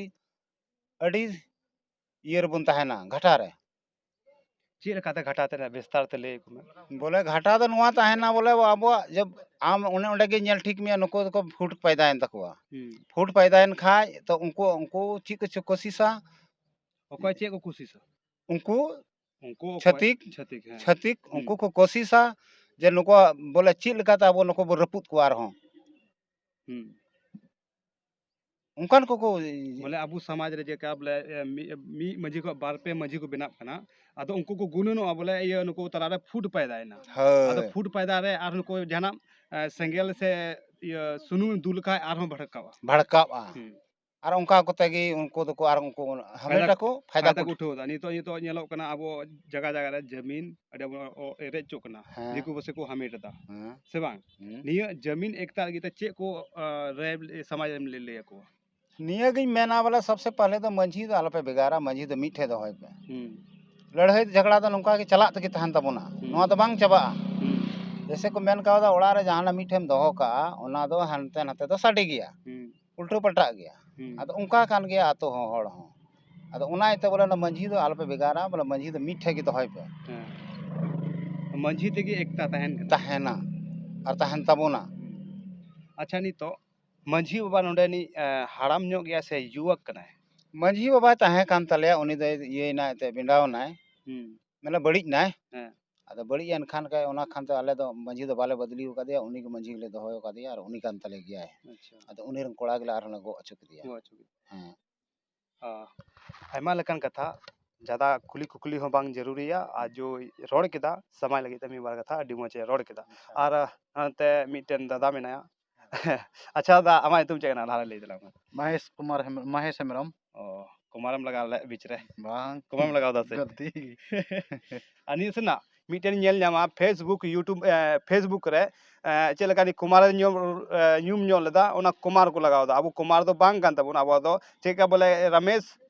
ᱟᱹᱰᱤ ᱤᱭᱟᱹ ᱨᱮᱵᱚᱱ ᱛᱟᱦᱮᱱᱟ, ᱜᱷᱟᱴᱟ ᱨᱮ᱾ ᱪᱮᱫ ᱞᱮᱠᱟᱛᱮ ᱜᱷᱟᱴᱟ ᱛᱮ ᱵᱤᱥᱛᱟᱨ ᱛᱮ ᱞᱟᱹᱭ ᱟᱠᱚ ᱢᱮ᱾ ᱵᱚᱞᱮ ᱜᱷᱟᱴᱟ ᱫᱚ ᱱᱚᱣᱟ ᱛᱟᱦᱮᱱᱟ, ᱵᱚᱞᱮ ᱟᱵᱚᱣᱟᱜ ᱡᱚᱵ ᱟᱢ ᱚᱱᱮ ᱚᱸᱰᱮ ᱜᱮ ᱧᱮᱞ ᱴᱷᱤᱠ ᱢᱮᱭᱟ, ᱱᱩᱠᱩ ᱫᱚᱠᱚ ᱯᱷᱩᱴ ᱯᱟᱭᱫᱟᱭᱮᱱ ᱛᱟᱠᱚᱣᱟ᱾ ᱦᱩᱸ᱾ ᱯᱷᱩᱴ ᱯᱟᱭᱫᱟᱭᱮᱱ ᱠᱷᱟᱡ ᱛᱚ ᱩᱱᱠᱩ ᱩᱱᱠᱩ ᱪᱮᱫ ᱠᱚᱪᱚ ᱠᱳᱥᱤᱥᱟ᱾ ᱚᱠᱚᱭ ᱪᱮᱫ ᱠᱚ ᱠᱩᱥᱤᱥᱟ? ᱩᱱᱠᱩ ᱩᱱᱠᱩ ᱚᱠᱚᱭ? ᱪᱷᱟᱹᱛᱤᱠ᱾ ᱪᱷᱟᱹᱛᱤᱠ, ᱦᱮᱸ᱾ ᱪᱷᱟᱹᱛᱤᱠ ᱦᱩᱸ᱾ ᱩᱱᱠᱩ ᱠᱚ ᱠᱳᱥᱤᱥᱟ ᱡᱮ ᱱᱩᱠᱩ ᱵᱚᱞᱮ ᱪᱮᱫ ᱞᱮᱠᱟᱛᱮ ᱟᱵᱚ ᱱᱩᱠᱩ ᱵᱚ ᱨᱟᱹᱯᱩᱫ ᱠᱚᱣᱟ ᱟᱨᱦᱚᱸ᱾ ᱦᱩᱸ᱾ ᱚᱱᱠᱟᱱ ᱠᱚᱠᱚ ᱵᱚᱞᱮ ᱟᱵᱚ ᱥᱚᱢᱟᱡᱽ ᱨᱮ ᱡᱮᱠᱟ ᱵᱚᱞᱮ ᱮ, ᱢᱤᱫ ᱢᱤᱫ ᱢᱟᱹᱡᱷᱤ ᱠᱷᱚᱱ ᱵᱟᱨ ᱯᱮ ᱢᱟᱹᱡᱷᱤ ᱠᱚ ᱵᱮᱱᱟᱜ ᱠᱟᱱᱟ, ᱟᱫᱚ ᱩᱱᱠᱩ ᱠᱚ ᱜᱩᱱᱟᱹᱱᱚᱜᱼᱟ ᱵᱚᱞᱮ ᱤᱭᱟᱹ ᱱᱩᱠᱩ ᱛᱟᱞᱟᱨᱮ ᱯᱷᱩᱴ ᱯᱟᱭᱫᱟᱭᱮᱱᱟ᱾ ᱟᱫᱚ ᱦᱳᱭ᱾ ᱯᱷᱩᱴ ᱯᱟᱭᱫᱟ ᱨᱮ ᱟᱨ ᱱᱩᱠᱩ ᱡᱟᱦᱟᱱᱟᱜ ᱮ, ᱥᱮᱸᱜᱮᱞ ᱥᱮ ᱤᱭᱟᱹ ᱥᱩᱱᱩᱢ ᱫᱩᱞ ᱞᱮᱠᱷᱟᱡ ᱟᱨᱦᱚᱸ ᱵᱷᱟᱲᱠᱟᱣᱟ᱾ ᱵᱷᱟᱲᱠᱟᱣᱟ᱾ ᱦᱩᱸ᱾ ᱟᱨ ᱚᱱᱠᱟ ᱠᱚᱛᱮ ᱜᱮ ᱩᱱᱠᱩ ᱫᱚᱠᱚ ᱟᱨ ᱩᱱᱠᱩ ᱦᱟᱢᱮᱴ ᱟᱠᱚ, ᱯᱷᱟᱭᱫᱟ ᱯᱷᱟᱭᱫᱟ ᱠᱚ ᱠᱚ ᱩᱴᱷᱟᱹᱣ ᱮᱫᱟ᱾ ᱱᱤᱛᱚᱜ ᱱᱤᱛᱚᱜ ᱧᱮᱞᱚᱜ ᱠᱟᱱᱟ ᱟᱵᱚ ᱡᱟᱭᱜᱟ ᱡᱟᱭᱜᱟ ᱨᱮ ᱡᱟᱹᱢᱤᱱ ᱟᱹᱰᱤ ᱟᱵᱚ ᱚ- ᱮ ᱨᱮᱡ ᱦᱚᱪᱚᱜ ᱠᱟᱱᱟ, ᱦᱮᱸ᱾ ᱫᱤᱠᱩ ᱯᱩᱥᱤ ᱠᱚ ᱦᱟᱢᱮᱴ ᱮᱫᱟ, ᱦᱮᱸ᱾ ᱥᱮ ᱵᱟᱝ? ᱦᱩᱸ᱾ ᱱᱤᱭᱟᱹ ᱡᱟᱹᱢᱤᱱ ᱮᱠᱛᱟ ᱞᱟᱹᱜᱤᱫ ᱛᱮ ᱪᱮᱫ ᱠᱚ ᱟ, ᱨᱟᱭ ᱥᱚᱢᱟᱡᱽ ᱨᱮᱢ ᱞᱟᱹᱭ ᱞᱟᱹᱭ ᱟᱠᱚᱣᱟ? ᱱᱤᱭᱟᱹᱜᱤᱧ ᱢᱮᱱᱟ ᱵᱚᱞᱮ ᱥᱚᱵᱥᱮ ᱯᱟᱦᱞᱮ ᱫᱚ ᱢᱟᱹᱡᱷᱤ ᱫᱚ ᱟᱞᱚᱯᱮ ᱵᱷᱮᱜᱟᱨᱟ, ᱢᱟᱹᱡᱷᱤ ᱫᱚ ᱢᱤᱫ ᱴᱷᱮᱡ ᱫᱚᱦᱚᱭ ᱯᱮ᱾ ᱦᱩᱸ᱾ ᱞᱟᱹᱲᱦᱟᱹᱭ ᱡᱷᱟᱜᱽᱲᱟ ᱫᱚ ᱱᱚᱝᱠᱟ ᱜᱮ ᱪᱟᱞᱟᱜ ᱛᱮᱜᱮ ᱛᱟᱦᱮᱱ ᱛᱟᱵᱚᱱᱟ, ᱦᱩᱸ᱾ ᱱᱚᱣᱟ ᱫᱚ ᱵᱟᱝ ᱪᱟᱵᱟᱜᱼᱟ᱾ ᱦᱩᱸ᱾ ᱡᱮᱭᱥᱮ ᱠᱚ ᱢᱮᱱ ᱠᱟᱣᱫᱟ ᱚᱲᱟᱜ ᱨᱮ ᱡᱟᱦᱟᱱᱟᱜ ᱢᱤᱫ ᱴᱷᱮᱱ ᱫᱚᱦᱚ ᱠᱟᱜᱼᱟ, ᱚᱱᱟ ᱫᱚ ᱦᱟᱱᱛᱮ ᱱᱟᱛᱮ ᱫᱚ ᱥᱟᱰᱮ ᱜᱮᱭᱟ, ᱦᱩᱸ᱾ ᱩᱞᱴᱟᱹ ᱯᱟᱞᱴᱟᱜ ᱜᱮᱭᱟ᱾ ᱦᱩᱸ᱾ ᱟᱫᱚ ᱚᱱᱠᱟ ᱠᱟᱱ ᱜᱮᱭᱟ ᱟᱛᱳ ᱦᱚᱸ, ᱦᱚᱲ ᱦᱚᱸ᱾ ᱟᱫᱚ ᱚᱱᱟ ᱤᱭᱟᱹᱛᱮ ᱵᱚᱞᱮ ᱚᱱᱟ ᱢᱟᱹᱡᱷᱤ ᱫᱚ ᱟᱞᱚᱯᱮ ᱵᱷᱮᱜᱟᱨᱟ, ᱵᱚᱞᱮ ᱢᱟᱹᱡᱷᱤ ᱫᱚ ᱢᱤᱫ ᱴᱷᱮᱡ ᱜᱮ ᱫᱚᱦᱚᱭ ᱯᱮ᱾ ᱦᱮᱸ᱾ ᱢᱟᱹᱡᱷᱤ ᱛᱮᱜᱮ ᱮᱠᱛᱟ ᱛᱟᱦᱮᱱ ᱠᱟᱱᱟ᱾ ᱛᱟᱦᱮᱱᱟ ᱟᱨ ᱛᱟᱦᱮᱱ ᱛᱟᱵᱚᱱᱟ᱾ ᱟᱪᱪᱷᱟ, ᱱᱤᱛᱚᱜ ᱢᱟᱹᱡᱷᱤ ᱵᱟᱵᱟ ᱱᱚᱰᱮᱱᱤᱡ ᱮ, ᱦᱟᱲᱟᱢ ᱧᱚᱜ ᱜᱮᱭᱟ ᱥᱮ ᱡᱩᱣᱟᱹᱠ ᱠᱟᱱᱟᱭ? ᱢᱟᱹᱡᱷᱤ ᱵᱟᱵᱟᱭ ᱛᱟᱦᱮᱸ ᱠᱟᱱ ᱛᱟᱞᱮᱭᱟ, ᱩᱱᱤ ᱫᱚᱭ ᱤᱭᱟᱹᱭᱮᱱᱟ, ᱮᱱᱛᱮᱫ ᱵᱮᱸᱰᱟᱣ ᱮᱱᱟᱭ, ᱦᱩᱸ᱾ ᱢᱟᱱᱮ ᱵᱟᱹᱲᱤᱡ ᱮᱱᱟᱭ᱾ ᱦᱮᱸ᱾ ᱟᱫᱚ ᱵᱟᱹᱲᱤᱡ ᱮᱱ ᱠᱷᱟᱱ ᱠᱷᱟᱡ ᱚᱱᱟ ᱠᱷᱟᱱ ᱫᱚ ᱟᱞᱮ ᱫᱚ ᱢᱟᱹᱡᱷᱤ ᱫᱚ ᱵᱟᱞᱮ ᱵᱚᱫᱞᱤ ᱟᱠᱟᱫᱮᱭᱟ, ᱩᱱᱤ ᱜᱮ ᱢᱟᱹᱡᱷᱤ ᱜᱮᱞᱮ ᱫᱚᱦᱚ ᱟᱠᱟᱫᱮᱭᱟ ᱟᱨ ᱩᱱᱤ ᱠᱟᱱ ᱛᱟᱞᱮ ᱜᱮᱭᱟᱭ᱾ ᱟᱪᱪᱷᱟ᱾ ᱟᱫᱚ ᱩᱱᱤ ᱨᱮᱱ ᱠᱚᱲᱟ ᱜᱮᱞᱮ ᱟᱨᱦᱚᱸ ᱞᱮ ᱜᱚᱜ ᱦᱚᱪᱚ ᱠᱮᱫᱮᱭᱟ᱾ ᱜᱚᱜ ᱦᱚᱪᱚ ᱠᱮᱫᱮᱭᱟ᱾ ᱦᱮᱸ᱾ ᱟ, ᱟᱭᱢᱟ ᱞᱮᱠᱟᱱ ᱠᱟᱛᱷᱟ, ᱡᱟᱫᱟ ᱠᱩᱞᱤ ᱠᱩᱠᱞᱤ ᱦᱚᱸ ᱵᱟᱝ ᱡᱟᱹᱨᱩᱨᱤᱭᱟ, ᱟᱨ ᱡᱚᱭ ᱨᱚᱲ ᱠᱮᱫᱟ ᱥᱚᱢᱟᱡᱽ ᱞᱟᱹᱜᱤᱫ ᱛᱮ ᱢᱤᱫ ᱵᱟᱨ ᱠᱟᱛᱷᱟ ᱟᱹᱰᱤ ᱢᱚᱡᱽ ᱮ ᱨᱚᱲ ᱠᱮᱫᱟ᱾ ᱟᱨ ᱦᱟᱱᱛᱮ ᱢᱤᱫᱴᱮᱱ ᱫᱟᱫᱟ ᱢᱮᱱᱟᱭᱟ, ᱟᱪᱪᱷᱟ ᱫᱟ, ᱟᱢᱟᱜ ᱧᱩᱛᱩᱢ ᱪᱮᱫ ᱠᱟᱱᱟ? ᱞᱟᱦᱟ ᱨᱮ ᱞᱟᱹᱭ ᱛᱟᱞᱟᱝ ᱢᱮ᱾ ᱢᱚᱦᱮᱥ ᱠᱩᱢᱟᱨ ᱦᱮᱢ-, ᱢᱚᱦᱮᱥ ᱦᱮᱢᱵᱨᱚᱢ᱾ ᱚ, ᱠᱩᱢᱟᱨᱮᱢ ᱞᱟᱜᱟᱣ ᱞᱮᱫ ᱵᱤᱪ ᱨᱮ? ᱵᱟᱝ᱾ ᱠᱩᱢᱟᱨᱮᱢ ᱞᱟᱜᱟᱣ ᱫᱟ ᱥᱮ? ᱜᱟᱹᱞᱛᱤ᱾ ᱟᱨ ᱱᱤᱭᱟᱹ ᱥᱮᱱᱟᱜ ᱢᱤᱫᱴᱮᱱ ᱧᱮᱞ ᱧᱟᱢᱟ Facebook, YouTube, ᱮ, Facebook ᱨᱮ, ᱮ, ᱪᱮᱫ ᱞᱮᱠᱟ ᱱᱤ ᱠᱩᱢᱟᱨᱮ ᱧᱩᱢ, ᱮ, ᱧᱩᱢ ᱧᱚᱜ ᱞᱮᱫᱟ, ᱚᱱᱟ ᱠᱩᱢᱟᱨ ᱠᱚ ᱞᱟᱜᱟᱣ ᱫᱟ᱾ ᱟᱵᱚ ᱠᱩᱢᱟᱨ ᱫᱚ ᱵᱟᱝ ᱠᱟᱱ ᱛᱟᱵᱚᱱᱟ, ᱟᱵᱚ ᱫᱚ ᱪᱮᱫ ᱞᱮᱠᱟ ᱵᱚᱞᱮ ᱨᱟᱢᱮᱥ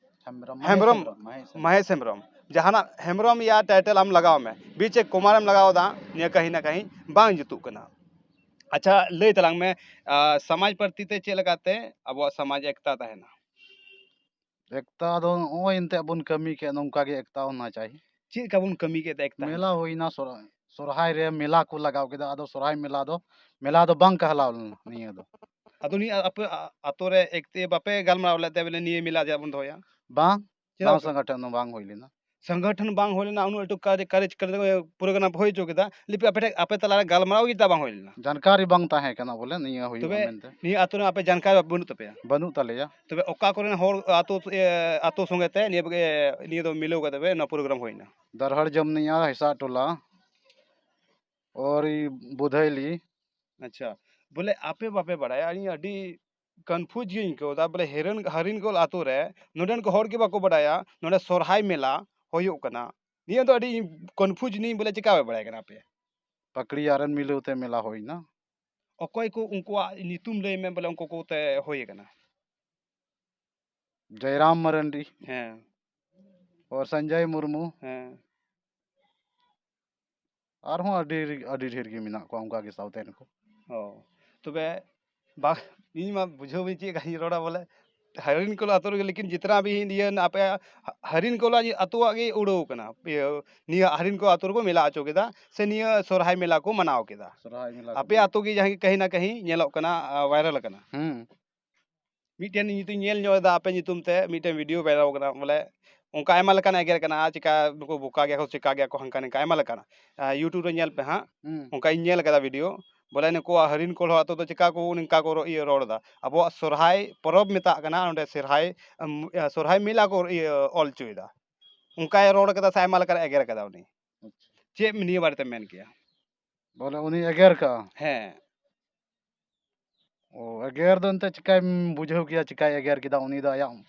ᱦᱮᱢᱵᱨᱚᱢ, ᱦᱮᱢᱵᱨᱚᱢ, ᱢᱚᱦᱮᱥ ᱦᱮᱢᱵᱨᱚᱢ, ᱢᱚᱦᱮᱥ ᱦᱮᱢᱵᱨᱚᱢ᱾ ᱢᱚᱦᱮᱥ ᱦᱮᱢᱵᱨᱚᱢ, ᱡᱟᱦᱟᱱᱟᱜ ᱦᱮᱢᱵᱨᱚᱢ ᱭᱟ title ᱟᱢ ᱞᱟᱜᱟᱣ ᱢᱮ, ᱵᱤᱪ ᱮ ᱠᱩᱢᱟᱨᱮᱢ ᱞᱟᱜᱟᱣ ᱫᱟ, ᱱᱤᱭᱟᱹ ᱠᱟᱹᱦᱤ ᱱᱟ ᱠᱟᱹᱦᱤ ᱵᱟᱝ ᱡᱩᱛᱩᱜ ᱠᱟᱱᱟ᱾ ᱟᱪᱪᱷᱟ, ᱞᱟᱹᱭ ᱛᱟᱞᱟᱝ ᱢᱮ, ᱟ, ᱥᱚᱢᱟᱡᱽ ᱯᱨᱚᱛᱤ ᱛᱮ ᱪᱮᱫ ᱞᱮᱠᱟᱛᱮ ᱟᱵᱚᱣᱟᱜ ᱥᱚᱢᱟᱡᱽ ᱮᱠᱛᱟ ᱛᱟᱦᱮᱱᱟ? ᱮᱠᱛᱟ ᱫᱚ ᱱᱚᱜᱼᱚᱭ ᱮᱱᱛᱮ ᱵᱚᱱ ᱠᱟᱹᱢᱤ ᱠᱮᱫ, ᱱᱚᱝᱠᱟ ᱜᱮ ᱮᱠᱛᱟ ᱦᱚᱸ ᱦᱳᱱᱟ ᱪᱟᱦᱤᱭᱮ᱾ ᱪᱮᱫ ᱞᱮᱠᱟ ᱵᱚᱱ ᱠᱟᱹᱢᱤ ᱠᱮᱫ ᱛᱮ ᱮᱠᱛᱟ ᱦᱩᱭᱱᱟ? ᱢᱮᱞᱟ ᱦᱩᱭᱱᱟ, ᱥᱚᱨ-, ᱥᱚᱨᱦᱟᱭ ᱨᱮ ᱢᱮᱞᱟ ᱠᱚ ᱞᱟᱜᱟᱣ ᱠᱮᱫᱟ, ᱟᱫᱚ ᱥᱚᱨᱦᱟᱭ ᱢᱮᱞᱟ ᱫᱚ, ᱢᱮᱞᱟ ᱫᱚ ᱵᱟᱝ ᱠᱟᱦᱞᱟᱣ ᱞᱮᱱᱟ ᱱᱤᱭᱟᱹ ᱫᱚ᱾ ᱟᱫᱚ ᱱᱤᱭᱟᱹ ᱟᱯᱮ ᱟ-, ᱟᱛᱳ ᱨᱮ ᱮᱠᱛᱮ ᱵᱟᱯᱮ ᱜᱟᱞᱢᱟᱨᱟᱣ ᱞᱮᱫ ᱛᱮ ᱵᱚᱞᱮ ᱱᱤᱭᱟᱹ ᱢᱮᱞᱟ ᱪᱮᱫᱟᱜ ᱵᱚᱱ ᱫᱚᱦᱚᱭᱟ? ᱵᱟᱝ, ᱪᱮᱫᱟᱜ ᱵᱟᱝ ᱯᱮ ᱥᱚᱝᱜᱚᱴᱷᱚᱱ ᱫᱚ ᱵᱟᱝ ᱦᱩᱭ ᱞᱮᱱᱟ᱾ ᱥᱚᱝᱜᱚᱴᱷᱚᱱ ᱵᱟᱝ ᱦᱩᱭ ᱞᱮᱱᱟ, ᱩᱱᱟᱹᱜ ᱞᱟᱹᱴᱩ ᱠᱟᱨᱡ-, ᱠᱟᱨᱡ-, ᱠᱟᱨᱡ-, program ᱦᱩᱭ ᱦᱚᱪᱚ ᱠᱮᱫᱟ, ᱞᱮᱠᱤᱱ ᱟᱯᱮ ᱴᱷᱮᱱ, ᱟᱯᱮ ᱛᱟᱞᱟᱨᱮ ᱜᱟᱞᱢᱟᱨᱟᱣ ᱜᱮ ᱪᱮᱫᱟᱜ ᱵᱟᱝ ᱦᱩᱭ ᱞᱮᱱᱟ? ᱡᱟᱱᱠᱟᱨᱤ ᱵᱟᱝ ᱛᱟᱦᱮᱸ ᱠᱟᱱᱟ ᱵᱚᱞᱮ ᱱᱤᱭᱟᱹ ᱦᱩᱭᱩᱜᱼᱟ ᱛᱚᱵᱮ ᱢᱮᱱᱛᱮ᱾ ᱱᱤᱭᱟᱹ ᱟᱛᱳ ᱨᱮ ᱟᱯᱮ ᱡᱟᱱᱠᱟᱨᱤ ᱵᱟᱹᱱᱩᱜ ᱛᱟᱯᱮᱭᱟ? ᱵᱟᱹᱱᱩᱜ ᱛᱟᱞᱮᱭᱟ᱾ ᱛᱚᱵᱮ ᱚᱠᱟ ᱠᱚᱨᱮᱱ ᱦᱚᱲ ᱟᱛᱳ, ᱮ, ᱟᱛᱳ ᱥᱚᱸᱜᱮ ᱛᱮ ᱱᱤᱭᱟᱹ, ᱮ, ᱱᱤᱭᱟᱹ ᱫᱚ ᱢᱤᱞᱟᱹᱣ ᱠᱟᱛᱮ ᱯᱮ ᱱᱚᱣᱟ program ᱦᱩᱭᱱᱟ? ᱫᱟᱨᱦᱟᱲ ᱡᱚᱢᱱᱤᱭᱟ, ᱦᱮᱸᱥᱟᱜ ᱴᱚᱞᱟ, ᱚᱨ ᱵᱩᱫᱷᱟᱹᱭᱞᱤ᱾ ᱟᱪᱪᱷᱟ, ᱵᱚᱞᱮ ᱟᱯᱮ ᱵᱟᱯᱮ ᱵᱟᱲᱟᱭᱟ, ᱤᱧ ᱟᱹᱰᱤ confuse ᱜᱤᱧ ᱟᱹᱭᱠᱟᱹᱣ ᱮᱫᱟ, ᱵᱚᱞᱮ ᱦᱮᱨᱮᱱ-, ᱦᱟᱹᱨᱤᱱ ᱠᱚᱞ ᱟᱛᱳ ᱨᱮ ᱱᱚᱰᱮᱱ ᱠᱚ ᱦᱚᱲ ᱜᱮ ᱵᱟᱠᱚ ᱵᱟᱲᱟᱭᱟ ᱱᱚᱰᱮ ᱥᱚᱨᱦᱟᱭ ᱢᱮᱞᱟ ᱦᱩᱭᱩᱜ ᱠᱟᱱᱟ᱾ ᱱᱤᱭᱟᱹ ᱫᱚ ᱟᱹᱰᱤ confuse ᱱᱟᱹᱧ, ᱵᱚᱞᱮ ᱪᱮᱠᱟ ᱵᱟᱭ ᱵᱟᱲᱟᱭ ᱠᱟᱱᱟ ᱟᱯᱮ? ᱯᱟᱠᱲᱤᱭᱟ ᱨᱮᱱ ᱢᱤᱞᱟᱹᱣ ᱛᱮ ᱢᱮᱞᱟ ᱦᱩᱭᱱᱟ᱾ ᱚᱠᱚᱭ ᱠᱚ ᱩᱱᱠᱩᱣᱟᱜ ᱧᱩᱛᱩᱢ ᱞᱟᱹᱭ ᱢᱮ, ᱵᱚᱞᱮ ᱩᱱᱠᱩ ᱠᱚᱛᱮ ᱦᱩᱭ ᱟᱠᱟᱱᱟ? ᱡᱚᱭᱨᱟᱢ ᱢᱟᱨᱟᱱᱰᱤ᱾ ᱦᱮᱸ᱾ ᱟᱨ ᱥᱚᱧᱡᱚᱭ ᱢᱩᱨᱢᱩ᱾ ᱦᱮᱸ᱾ ᱟᱨᱦᱚᱸ ᱟᱹᱰᱤ, ᱟᱹᱰᱤ ᱰᱷᱮᱨ ᱜᱮ ᱢᱮᱱᱟᱜ ᱠᱚᱣᱟ ᱚᱱᱠᱟ ᱜᱮ ᱥᱟᱶᱛᱮ ᱨᱮᱱ ᱠᱚ᱾ ᱚ, ᱛᱚᱵᱮ ᱵᱟ-, ᱤᱧ ᱢᱟ ᱵᱩᱡᱷᱟᱹᱣ ᱵᱟᱹᱧ ᱪᱮᱫ ᱞᱮᱠᱟᱧ ᱨᱚᱲᱟ ᱵᱚᱞᱮ, ᱦᱟᱹᱨᱤᱱ ᱠᱚᱞ ᱟᱛᱳ ᱨᱮᱜᱮ, ᱞᱮᱠᱤᱱ ᱡᱤᱛᱱᱟ ᱵᱷᱤ ᱱᱤᱭᱟᱹ ᱟᱯᱮ ᱦᱟᱹᱨᱤᱱ ᱠᱚᱞ ᱟᱛᱳᱣᱟᱜ ᱜᱮ ᱩᱲᱟᱹᱣ ᱠᱟᱱᱟ, ᱤᱭᱟᱹ, ᱱᱤᱭᱟᱹ ᱦᱟᱹᱨᱤᱱ ᱠᱚ ᱟᱛᱳ ᱨᱮᱠᱚ ᱢᱮᱞᱟ ᱦᱚᱪᱚ ᱠᱮᱫᱟ, ᱥᱮ ᱱᱤᱭᱟᱹ ᱥᱚᱨᱦᱟᱭ ᱢᱮᱞᱟ ᱠᱚ ᱢᱟᱱᱟᱣ ᱠᱮᱫᱟ᱾ ᱥᱚᱨᱦᱟᱭ ᱢᱮᱞᱟ ᱠᱚ ᱟᱯᱮ ᱢᱟᱱᱟᱣ ᱟᱛᱳ ᱜᱮ ᱡᱟᱦᱟᱸ ᱠᱟᱹᱦᱤ ᱱᱟ ᱠᱟᱹᱦᱤ ᱧᱮᱞᱚᱜ ᱠᱟᱱᱟ, ᱟ, viral ᱠᱟᱱᱟ᱾ ᱦᱩᱸ᱾ ᱢᱤᱫᱴᱮᱱ ᱧᱩᱛᱩᱢ ᱧᱮᱞ ᱧᱚᱜ ᱮᱫᱟ ᱟᱯᱮ ᱧᱩᱛᱩᱢ ᱛᱮ, ᱢᱤᱫᱴᱮᱱ video viral ᱠᱟᱱᱟ, ᱵᱚᱞᱮ ᱚᱱᱠᱟ ᱟᱭᱢᱟ ᱞᱮᱠᱟᱱ ᱮᱜᱮᱨ ᱠᱟᱱᱟ, ᱪᱤᱠᱟ ᱱᱩᱠᱩ ᱵᱚᱠᱟ ᱜᱮᱭᱟ ᱠᱚ, ᱪᱤᱠᱟ ᱜᱮᱭᱟ ᱠᱚ, ᱦᱟᱱᱠᱟ ᱱᱤᱝᱠᱟ ᱟᱭᱢᱟ ᱞᱮᱠᱟᱱᱟᱜ᱾ ᱟ, YouTube ᱨᱮ ᱧᱮᱞ ᱯᱮ ᱦᱟᱸᱜ, ᱦᱩᱸ᱾ ᱚᱱᱠᱟᱧ ᱧᱮᱞ ᱠᱟᱫᱟ video, ᱵᱚᱞᱮ ᱱᱩᱠᱩᱣᱟᱜ ᱦᱟᱹᱨᱤᱱ ᱠᱚᱞ ᱦᱚᱲ ᱟᱛᱳ ᱫᱚ ᱪᱤᱠᱟ ᱠᱚ ᱱᱤᱝᱠᱟ ᱠᱚ ᱨᱚ-, ᱤᱭᱟᱹ ᱨᱚᱲ ᱮᱫᱟ᱾ ᱟᱵᱚᱣᱟᱜ ᱥᱚᱨᱦᱟᱭ ᱯᱚᱨᱚᱵᱽ ᱢᱮᱛᱟᱜ ᱠᱟᱱᱟ, ᱚᱸᱰᱮ ᱥᱚᱨᱦᱟᱭ, ᱟᱢ, ᱟ, ᱥᱚᱨᱦᱟᱭ ᱢᱮᱞᱟ ᱠᱚ ᱤᱭᱟᱹ ᱚᱞ ᱦᱚᱪᱚᱭᱮᱫᱟ, ᱚᱱᱠᱟᱭ ᱨᱚᱲ ᱠᱟᱫᱟ ᱥᱮ ᱟᱭᱢᱟ ᱞᱮᱠᱟᱱᱟᱜ ᱮᱜᱮᱨ ᱠᱟᱫᱟ ᱩᱱᱤ᱾ ᱟᱪᱪᱷᱟ᱾ ᱪᱮᱫ ᱱᱤᱭᱟᱹ ᱵᱟᱨᱮᱛᱮᱢ ᱢᱮᱱ ᱠᱮᱭᱟ? ᱵᱚᱞᱮ ᱩᱱᱤ ᱮᱜᱮᱨ ᱠᱟᱜᱼᱟ᱾ ᱦᱮᱸ᱾ ᱚ, ᱮᱜᱮᱨ ᱫᱚ ᱮᱱᱛᱮ ᱪᱤᱠᱟᱭ ᱵᱩᱡᱷᱟᱹᱣ ᱠᱮᱭᱟ, ᱪᱤᱠᱟᱭ ᱮᱜᱮᱨ ᱠᱮᱫᱟ? ᱩᱱᱤ ᱫᱚ ᱟᱭᱟᱜ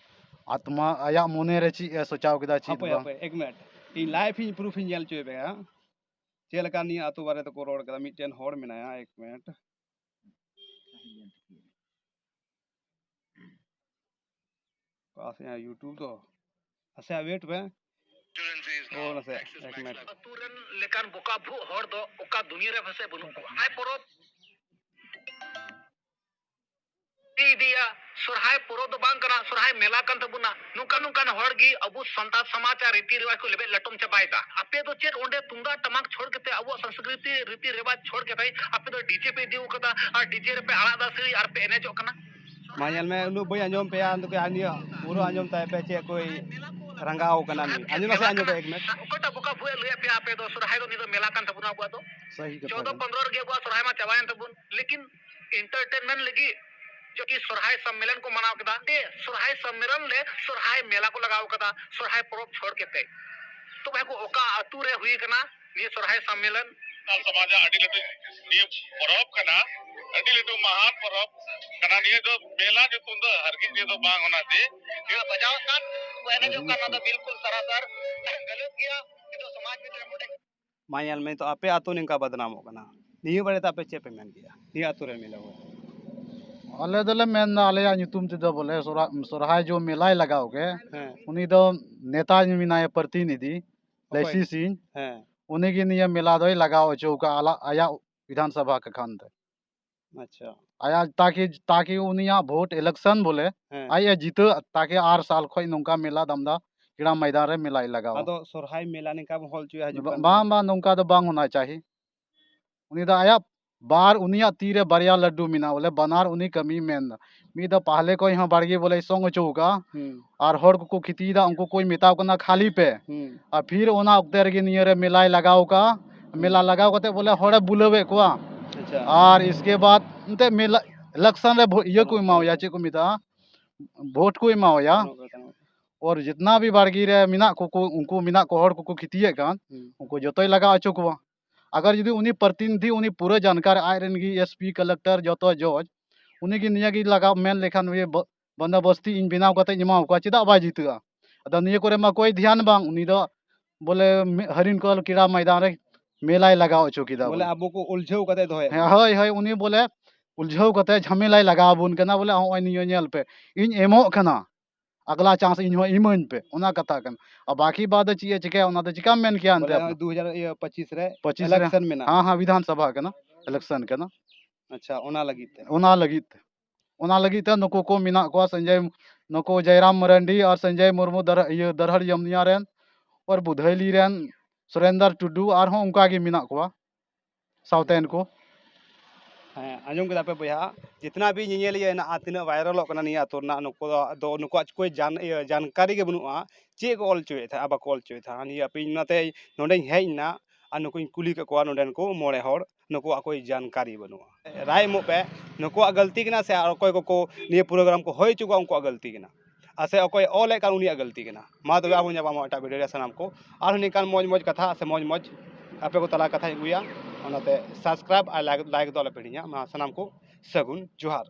ᱟᱛᱢᱟ, ᱟᱭᱟᱜ ᱢᱚᱱᱮ ᱨᱮ ᱪᱮᱫ ᱮ ᱥᱚᱪᱟᱣ ᱠᱮᱫᱟ, ᱪᱮᱫ ᱦᱟᱯᱳᱭ, ᱵᱟᱝ᱾ ᱦᱟᱯᱳᱭ, ᱮᱠ ᱢᱤᱱᱤᱴ, ᱤᱧ live ᱤᱧ proof ᱤᱧ ᱧᱮᱞ ᱦᱚᱪᱚᱭ ᱯᱮᱭᱟ᱾ ᱪᱮᱫ ᱞᱮᱠᱟ ᱱᱤᱭᱟᱹ ᱟᱹᱛᱩ ᱵᱟᱨᱮ ᱛᱮᱠᱚ ᱨᱚᱲ ᱠᱮᱫᱟ? ᱢᱤᱫᱴᱮᱱ ᱦᱚᱲ ᱢᱮᱱᱟᱭᱟ, ᱮᱠ ᱢᱤᱱᱤᱴ᱾ ᱚᱠᱟ ᱥᱮᱫ YouTube ᱫᱚ? ᱟᱪᱪᱷᱟ, wait ᱵᱮ᱾ ᱚ, ᱱᱟᱥᱮ, ᱮᱠ ᱢᱤᱱᱤᱴ᱾ ᱟᱹᱛᱩ ᱨᱮᱱ ᱞᱮᱠᱟᱱ ᱵᱚᱠᱟ ᱵᱷᱩᱜ ᱦᱚᱲ ᱫᱚ ᱚᱠᱟ ᱫᱩᱱᱤᱭᱟᱹ ᱨᱮ ᱯᱟᱥᱮ ᱵᱟᱹᱱᱩᱜ ᱠᱚᱣᱟ᱾ ᱥᱚᱨᱦᱟᱭ ᱯᱚᱨᱚᱵᱽ ᱤᱫᱤᱭᱟ, ᱥᱚᱨᱦᱟᱭ ᱯᱚᱨᱚᱵᱽ ᱫᱚ ᱵᱟᱝ ᱠᱟᱱᱟ, ᱥᱚᱨᱦᱟᱭ ᱢᱮᱞᱟ ᱠᱟᱱ ᱛᱟᱵᱚᱱᱟ᱾ ᱱᱚᱝᱠᱟ ᱱᱚᱝᱠᱟᱱ ᱦᱚᱲ ᱜᱮ ᱟᱵᱚ ᱥᱟᱱᱛᱟᱲ ᱥᱚᱢᱟᱡᱽ ᱟᱨ ᱨᱤᱛᱤ ᱨᱮᱣᱟᱡᱽ ᱠᱚ ᱞᱮᱵᱮᱫ ᱞᱚᱴᱚᱢ ᱪᱟᱵᱟᱭᱮᱫᱟ᱾ ᱟᱯᱮ ᱫᱚ ᱪᱮᱫ ᱚᱸᱰᱮ ᱛᱩᱢᱫᱟᱜ ᱴᱟᱢᱟᱠ ᱪᱷᱚᱲ ᱠᱟᱛᱮ, ᱟᱵᱚᱣᱟᱜ ᱥᱚᱝᱥᱠᱨᱤᱛᱤ ᱨᱤᱛᱤ ᱨᱮᱣᱟᱡᱽ ᱪᱷᱚᱲ ᱠᱟᱛᱮ ᱟᱯᱮ ᱫᱚ DJ ᱯᱮ ᱤᱫᱤ ᱟᱠᱟᱫᱟ ᱟᱨ DJ ᱨᱮᱯᱮ ᱟᱲᱟᱜ ᱫᱟ ᱥᱮᱨᱮᱧ ᱟᱨ ᱯᱮ ᱮᱱᱮᱡᱚᱜ ᱠᱟᱱᱟ? ᱢᱟ ᱧᱮᱞ ᱢᱮ, ᱩᱱᱟᱹᱜ ᱵᱟᱹᱧ ᱟᱸᱡᱚᱢ ᱛᱟᱭᱟ, ᱟᱨ ᱱᱤᱭᱟᱹ ᱯᱩᱨᱟᱹ ᱟᱸᱡᱚᱢ ᱛᱟᱭ ᱯᱮ, ᱪᱮᱫ ᱠᱚᱭ ᱨᱟᱸᱜᱟᱣ ᱠᱟᱱᱟ ᱱᱩᱭ᱾ ᱟᱸᱡᱚᱢ ᱢᱮᱥᱮ, ᱟᱸᱡᱚᱢ ᱯᱮ ᱮᱠ ᱢᱤᱱᱤᱴ᱾ ᱚᱠᱚᱭᱴᱟᱜ ᱵᱚᱠᱟ ᱵᱷᱩᱭᱟᱹ ᱞᱟᱹᱭᱟᱫ ᱯᱮᱭᱟ ᱟᱯᱮ ᱫᱚ ᱥᱚᱨᱦᱟᱭ ᱫᱚ ᱱᱤᱭᱟᱹ ᱫᱚ ᱢᱮᱞᱟ ᱠᱟᱱ ᱛᱟᱵᱚᱱᱟ ᱟᱵᱚᱣᱟᱜ ᱫᱚ? ᱥᱟᱹᱦᱤ ᱠᱟᱛᱷᱟ ᱪᱳᱫᱚ ᱠᱟᱱᱟ᱾ ᱯᱚᱱᱨᱚ ᱨᱮᱜᱮ ᱟᱵᱚᱣᱟᱜ ᱥᱚᱨᱦᱟᱭ ᱢᱟ ᱪᱟᱵᱟᱭᱮᱱ ᱛᱟᱵᱚᱱ, ᱞᱮᱠᱤᱱ entertainment ᱞᱟᱹᱜᱤᱫ ᱡᱚᱠᱤ ᱥᱚᱨᱦᱟᱭ ᱥᱚᱢᱢᱮᱞᱚᱱ ᱠᱚ ᱢᱟᱱᱟᱣ ᱠᱮᱫᱟ, ᱛᱮ ᱥᱚᱨᱦᱟᱭ ᱥᱚᱢᱢᱮᱞᱚᱱ ᱨᱮ ᱥᱚᱨᱦᱟᱭ ᱢᱮᱞᱟ ᱠᱚ ᱞᱟᱜᱟᱣ ᱠᱟᱫᱟ, ᱥᱚᱨᱦᱟᱭ ᱯᱚᱨᱚᱵᱽ ᱪᱷᱚᱲ ᱠᱟᱛᱮ᱾ ᱛᱚᱵᱮ ᱠᱚ ᱚᱠᱟ ᱟᱹᱛᱩ ᱨᱮ ᱦᱩᱭ ᱠᱟᱱᱟ ᱱᱤᱭᱟᱹ ᱥᱚᱨᱦᱟᱭ ᱥᱚᱢᱢᱮᱞᱚᱱ? ᱥᱟᱱᱛᱟᱲ ᱥᱚᱢᱟᱡᱟᱜ ᱟᱹᱰᱤ ᱞᱟᱹᱴᱩ ᱱᱤᱭᱟᱹ ᱯᱚᱨᱚᱵᱽ ᱠᱟᱱᱟ, ᱟᱹᱰᱤ ᱞᱟᱹᱴᱩ ᱢᱟᱦᱟᱱ ᱯᱚᱨᱚᱵᱽ ᱠᱟᱱᱟ᱾ ᱱᱤᱭᱟᱹ ᱫᱚ ᱢᱮᱞᱟ ᱧᱩᱛᱩᱢ ᱫᱚ ᱦᱟᱨᱜᱤᱡ ᱱᱤᱭᱟᱹ ᱫᱚ ᱵᱟᱝ ᱚᱱᱟ ᱪᱮ᱾ ᱱᱤᱭᱟᱹ ᱵᱟᱡᱟᱣ ᱟᱠᱟᱱ ᱠᱚ ᱮᱱᱮᱡᱚᱜ ᱠᱟᱱ, ᱱᱚᱣᱟ ᱫᱚ ᱵᱤᱞᱠᱩᱞ ᱥᱟᱨᱟᱥᱟᱨ ᱜᱟᱹᱞᱟᱹᱛ ᱜᱮᱭᱟ᱾ ᱱᱤᱛᱚᱜ ᱥᱚᱢᱟᱡᱽ ᱵᱷᱤᱛᱨᱤ ᱨᱮ ᱢᱚᱴᱮ ᱢᱟ ᱧᱮᱞ ᱢᱮ, ᱱᱤᱛᱚᱜ ᱟᱯᱮ ᱟᱹᱛᱩ ᱱᱤᱝᱠᱟ ᱵᱚᱫᱱᱟᱢᱚᱜ ᱠᱟᱱᱟ, ᱱᱤᱭᱟᱹ ᱵᱟᱨᱮᱛᱮ ᱟᱯᱮ ᱪᱮᱫ ᱯᱮ ᱢᱮᱱ ᱠᱮᱜᱼᱟ? ᱱᱤᱭᱟᱹ ᱟᱹᱛᱩ ᱨᱮ ᱢᱤᱞᱟᱹᱣ᱾ ᱟᱞᱮ ᱫᱚᱞᱮ ᱢᱮᱱᱫᱟ, ᱟᱞᱮᱭᱟᱜ ᱧᱩᱛᱩᱢ ᱛᱮᱫᱚ ᱵᱚᱞᱮ ᱥᱚᱨᱟ-, ᱥᱚᱨᱦᱟᱭ ᱡᱚ ᱢᱮᱞᱟᱭ ᱞᱟᱜᱟᱣ ᱠᱮ, ᱦᱮᱸ᱾ ᱩᱱᱤ ᱫᱚ ᱱᱮᱛᱟ ᱢᱮᱱᱟᱭᱟ, ᱯᱨᱚᱛᱤᱱᱤᱫᱷᱤ, ᱚᱠᱚᱭ? ᱞᱟᱹᱭᱥᱤ ᱥᱤᱝ᱾ ᱦᱮᱸ᱾ ᱩᱱᱤᱜᱮ ᱱᱤᱭᱟᱹ ᱢᱮᱞᱟ ᱫᱚᱭ ᱞᱟᱜᱟᱣ ᱦᱚᱪᱚ ᱠᱟᱜᱼᱟ, ᱟᱞᱟ-, ᱟᱭᱟᱜ ᱵᱤᱫᱷᱟᱱ ᱥᱚᱵᱷᱟ ᱠᱟᱠᱷᱟᱱ ᱛᱮ᱾ ᱟᱪᱪᱷᱟ᱾ ᱟᱭᱟᱜ ᱛᱟᱠᱤ, ᱛᱟᱠᱤ ᱩᱱᱤᱭᱟᱜ vote election ᱵᱚᱞᱮ, ᱦᱮᱸ᱾ ᱟᱡ ᱮ ᱡᱤᱛᱟᱹᱜ, ᱛᱟᱠᱤ ᱟᱨ ᱥᱟᱞ ᱠᱷᱚᱡ ᱱᱚᱝᱠᱟ ᱢᱮᱞᱟ ᱫᱟᱢᱫᱟ ᱠᱨᱤᱲᱟ ᱢᱚᱭᱫᱟᱱ ᱨᱮ ᱢᱮᱞᱟᱭ ᱞᱟᱜᱟᱣᱟ᱾ ᱟᱫᱚ ᱥᱚᱨᱦᱟᱭ ᱢᱮᱞᱟ ᱱᱤᱝᱠᱟ ᱵᱚᱱ ᱦᱚᱞ ᱦᱚᱪᱚᱭᱟ ᱦᱤᱡᱩᱜ ᱵᱟ-, ᱠᱟᱱ ᱵᱟᱝ, ᱫᱤᱱ᱾ ᱵᱟᱝ, ᱱᱚᱝᱠᱟ ᱫᱚ ᱵᱟᱝ ᱦᱳᱱᱟ ᱪᱟᱦᱤ᱾ ᱩᱱᱤ ᱫᱚ ᱟᱭᱟᱜ ᱵᱟᱨ, ᱩᱱᱤᱭᱟᱜ ᱛᱤ ᱨᱮ ᱵᱟᱨᱭᱟ ᱞᱟᱹᱰᱩ ᱢᱮᱱᱟᱜᱼᱟ, ᱵᱚᱞᱮ ᱵᱟᱱᱟᱨ ᱩᱱᱤ ᱠᱟᱹᱢᱤᱭ ᱢᱮᱱ ᱫᱟ᱾ ᱢᱤᱫ ᱫᱚ ᱯᱟᱦᱞᱮ ᱠᱷᱚᱡ ᱦᱚᱸ ᱵᱟᱲᱜᱮ ᱵᱚᱞᱮᱭ ᱥᱚᱝ ᱦᱚᱪᱚ ᱟᱠᱟᱫᱼᱟ, ᱦᱩᱸ᱾ ᱟᱨ ᱦᱚᱲ ᱠᱚᱠᱚ ᱠᱷᱤᱛᱤᱭᱮᱫᱟ, ᱩᱱᱠᱩ ᱠᱚᱭ ᱢᱮᱛᱟᱣ ᱠᱟᱱᱟ ᱠᱷᱟᱹᱞᱤ ᱯᱮ᱾ ᱦᱩᱸ᱾ ᱟᱨ ᱯᱷᱤᱨ ᱚᱱᱟ ᱚᱠᱛᱮ ᱨᱮᱜᱮ ᱱᱤᱭᱟᱹ ᱨᱮ ᱢᱮᱞᱟᱭ ᱞᱟᱜᱟᱣ ᱟᱠᱟᱫᱼᱟ᱾ ᱦᱩᱸ᱾ ᱢᱮᱞᱟ ᱞᱟᱜᱟᱣ ᱠᱟᱛᱮ ᱵᱚᱞᱮ ᱦᱚᱲᱮ ᱵᱩᱞᱟᱹᱣᱮᱫ ᱠᱚᱣᱟ᱾ ᱟᱪᱪᱷᱟ᱾ ᱟᱨ ᱤᱥᱠᱮ ᱵᱟᱫ ᱮᱱᱛᱮ ᱢᱮᱞᱟ, election ᱨᱮ ᱵᱷᱳ-, ᱤᱭᱟᱹ ᱠᱚ ᱮᱢᱟᱣᱟᱭᱟ, ᱪᱮᱫ ᱠᱚ ᱢᱮᱛᱟᱜᱼᱟ, vote ᱠᱚ ᱮᱢᱟᱣᱟᱭᱟ᱾ ᱟᱨ ᱡᱤᱛᱱᱟ ᱵᱷᱤ ᱵᱟᱲᱜᱮ ᱨᱮ ᱢᱮᱱᱟᱜ ᱠᱚ, ᱠᱚ, ᱩᱱᱠᱩ ᱢᱮᱱᱟᱜ ᱠᱚ, ᱦᱚᱲ ᱠᱚᱠᱚ ᱠᱷᱤᱛᱤᱭᱮᱫ ᱠᱟᱱ, ᱦᱩᱸ᱾ ᱩᱱᱠᱩ ᱡᱚᱛᱚᱭ ᱞᱟᱜᱟᱣ ᱦᱚᱪᱚ ᱠᱚᱣᱟ᱾ ᱟᱜᱟᱨ ᱡᱩᱫᱤ ᱩᱱᱤ ᱯᱨᱚᱛᱤᱱᱤᱫᱷᱤ, ᱩᱱᱤ ᱯᱩᱨᱟᱹ ᱡᱟᱱᱠᱟᱨ, ᱟᱡ ᱨᱮᱱ ᱜᱮ SP, collector, ᱡᱚᱛᱚ judge, ᱩᱱᱤ ᱜᱮ ᱱᱤᱭᱟᱹ ᱜᱮ ᱞᱟᱜᱟᱣ ᱢᱮᱱ ᱞᱮᱠᱷᱟᱱ ᱩᱱᱤ ᱵᱚ-, ᱵᱚᱱᱫᱳᱵᱚᱥᱛᱤ ᱤᱧ ᱵᱮᱱᱟᱣ ᱠᱟᱛᱮ ᱤᱧ ᱮᱢᱟᱣ ᱠᱚᱣᱟ, ᱪᱮᱫᱟᱜ ᱵᱟᱭ ᱡᱤᱛᱟᱹᱜᱼᱟ? ᱟᱫᱚ ᱱᱤᱭᱟᱹ ᱠᱚᱨᱮ ᱢᱟ ᱠᱚᱭ ᱫᱷᱮᱭᱟᱱ ᱵᱟᱝ, ᱩᱱᱤ ᱫᱚ ᱵᱚᱞᱮ ᱢᱤ-, ᱦᱟᱹᱨᱤᱱ ᱠᱚ ᱠᱨᱤᱲᱟ ᱢᱚᱭᱫᱟᱱ ᱨᱮ ᱢᱮᱞᱟᱭ ᱞᱟᱜᱟᱣ ᱦᱚᱪᱚ ᱠᱮᱫᱟ ᱵᱚᱞᱮ ᱵᱚᱞᱮ᱾ ᱟᱵᱚ ᱠᱚ ᱩᱞᱡᱷᱟᱹᱣ ᱠᱟᱛᱮ ᱫᱚᱦᱚᱭᱮᱫ ᱦᱮᱸ, ᱵᱚᱱᱟ᱾ ᱦᱳᱭ, ᱦᱳᱭ, ᱩᱱᱤ ᱵᱚᱞᱮ ᱩᱞᱡᱷᱟᱹᱣ ᱠᱟᱛᱮ ᱡᱷᱟᱢᱮᱞᱟᱭ ᱞᱟᱜᱟᱣ ᱟᱵᱚᱱ ᱠᱟᱱᱟ ᱵᱚᱞᱮ, ᱦᱚᱸᱜᱼᱚᱭ ᱱᱤᱭᱟᱹ ᱧᱮᱞ ᱯᱮ, ᱤᱧ ᱮᱢᱚᱜ ᱠᱟᱱᱟ, ᱟᱜᱽᱞᱟ chance ᱤᱧ ᱦᱚᱸ ᱤᱢᱟᱹᱧ ᱯᱮ, ᱚᱱᱟ ᱠᱟᱛᱷᱟ ᱠᱟᱱᱟ᱾ ᱟᱨ ᱵᱟᱠᱤ ᱵᱟᱫ ᱪᱮᱫ ᱮ ᱪᱤᱠᱟᱹᱭᱟ, ᱚᱱᱟ ᱫᱚ ᱪᱤᱠᱟᱢ ᱢᱮᱱ ᱠᱮᱭᱟ ᱮᱱᱛᱮ ᱵᱚᱞᱮ ᱟᱯᱱᱟᱨ? ᱱᱚᱜᱼᱚᱭ ᱫᱩ ᱦᱟᱡᱟᱨ ᱤᱭᱟᱹ ᱯᱚᱸᱪᱤᱥ ᱨᱮ ᱯᱚᱸᱪᱤᱥ ᱨᱮ election ᱢᱮᱱᱟᱜᱼᱟ᱾ ᱦᱮᱸ, ᱦᱮᱸ, ᱵᱤᱫᱷᱟᱱ ᱥᱚᱵᱷᱟ ᱠᱟᱱᱟ, election ᱠᱟᱱᱟ᱾ ᱟᱪᱪᱷᱟ, ᱚᱱᱟ ᱞᱟᱹᱜᱤᱫ ᱛᱮ? ᱚᱱᱟ ᱞᱟᱹᱜᱤᱫ ᱛᱮ᱾ ᱚᱱᱟ ᱞᱟᱹᱜᱤᱫ ᱛᱮ ᱱᱩᱠᱩ ᱠᱚ ᱢᱮᱱᱟᱜ ᱠᱚᱣᱟ, ᱥᱚᱧᱡᱚᱭ, ᱱᱩᱠᱩ ᱡᱚᱭᱨᱟᱢ ᱢᱟᱨᱟᱱᱰᱤ ᱟᱨ ᱥᱚᱧᱡᱚᱭ ᱢᱩᱨᱢᱩ ᱫᱟᱨ-, ᱤᱭᱟᱹ, ᱫᱟᱨᱦᱟᱲ ᱡᱚᱢᱱᱤᱭᱟ ᱨᱮᱱ, ᱟᱨ ᱵᱩᱫᱷᱟᱹᱭᱞᱤ ᱨᱮᱱ ᱥᱩᱨᱮᱱᱫᱨ ᱴᱩᱰᱩ, ᱟᱨᱦᱚᱸ ᱚᱱᱠᱟ ᱜᱮ ᱢᱮᱱᱟᱜ ᱠᱚᱣᱟ ᱥᱟᱶᱛᱮᱱ ᱠᱚ᱾ ᱦᱮᱸ, ᱟᱸᱡᱚᱢ ᱠᱮᱫᱟ ᱯᱮ ᱵᱚᱭᱦᱟ, ᱡᱤᱛᱱᱟ ᱵᱷᱤ ᱧᱮᱧᱮᱞᱤᱭᱟᱹ ᱦᱮᱱᱟᱜᱼᱟ, ᱛᱤᱱᱟᱹᱜ viralᱚᱜ ᱠᱟᱱᱟ ᱱᱤᱭᱟᱹ ᱟᱹᱛᱩ ᱨᱮᱱᱟᱜ, ᱱᱩᱠᱩ ᱫᱚ, ᱫᱚ ᱱᱩᱠᱩᱣᱟᱜ ᱠᱳᱭ ᱡᱟᱱ-, ᱤᱭᱟᱹ, ᱡᱟᱱᱠᱟᱨᱤ ᱜᱮ ᱵᱟᱹᱱᱩᱜᱼᱟ, ᱪᱮᱫ ᱠᱚ ᱚᱞ ᱦᱚᱪᱚᱭᱮᱫ ᱛᱟᱦᱮᱸᱫ ᱟᱨ ᱵᱟᱠᱚ ᱚᱞ ᱦᱚᱪᱚᱭᱮᱫ ᱛᱟᱦᱮᱸᱫ᱾ ᱱᱤᱭᱟᱹ ᱟᱯᱮ, ᱤᱧ ᱚᱱᱟᱛᱮ ᱱᱚᱸᱰᱮᱧ ᱦᱮᱡ ᱮᱱᱟ ᱟᱨ ᱱᱩᱠᱩᱧ ᱠᱩᱞᱤ ᱠᱮᱫ ᱠᱚᱣᱟ, ᱱᱚᱸᱰᱮᱱ ᱠᱚ ᱢᱚᱬᱮ ᱦᱚᱲ, ᱱᱩᱠᱩᱣᱟᱜ ᱠᱳᱭ ᱡᱟᱱᱠᱟᱨᱤ ᱵᱟᱹᱱᱩᱜᱼᱟ᱾ ᱨᱟᱭ ᱮᱢᱚᱜ ᱯᱮ, ᱱᱩᱠᱩᱣᱟᱜ ᱜᱟᱹᱞᱛᱤ ᱠᱟᱱᱟ ᱥᱮ ᱟᱨ ᱚᱠᱚᱭ ᱠᱚᱠᱚ ᱱᱤᱭᱟᱹ program ᱠᱚ ᱦᱩᱭ ᱦᱚᱪᱚ ᱠᱚᱣᱟ ᱩᱱᱠᱩᱣᱟᱜ ᱜᱟᱹᱞᱛᱤ ᱠᱟᱱᱟ, ᱟᱨ ᱥᱮ ᱚᱠᱚᱭ ᱚᱞᱮᱫ ᱠᱟᱱ ᱩᱱᱤᱭᱟᱜ ᱜᱟᱹᱞᱛᱤ ᱠᱟᱱᱟ? ᱢᱟ ᱛᱚᱵᱮ ᱟᱵᱚ ᱧᱟᱯᱟᱢᱟ ᱮᱴᱟᱜ video ᱨᱮ ᱥᱟᱱᱟᱢ ᱠᱚ, ᱟᱨᱦᱚᱸ ᱱᱤᱝᱠᱟᱱ ᱢᱚᱡᱽ ᱢᱚᱡᱽ ᱠᱟᱛᱷᱟ ᱥᱮ ᱢᱚᱡᱽ ᱢᱚᱡᱽ ᱟᱯᱮ ᱠᱚ ᱛᱟᱞᱟ ᱠᱟᱛᱷᱟᱧ ᱟᱹᱜᱩᱭᱟ᱾ ᱚᱱᱟᱛᱮ subscribe ᱟᱨ like, like ᱫᱚ ᱟᱞᱚᱯᱮ ᱦᱤᱲᱤᱧᱟ᱾ ᱢᱟ ᱥᱟᱱᱟᱢ ᱠᱚ ᱥᱟᱹᱜᱩᱱ ᱡᱚᱦᱟᱨ᱾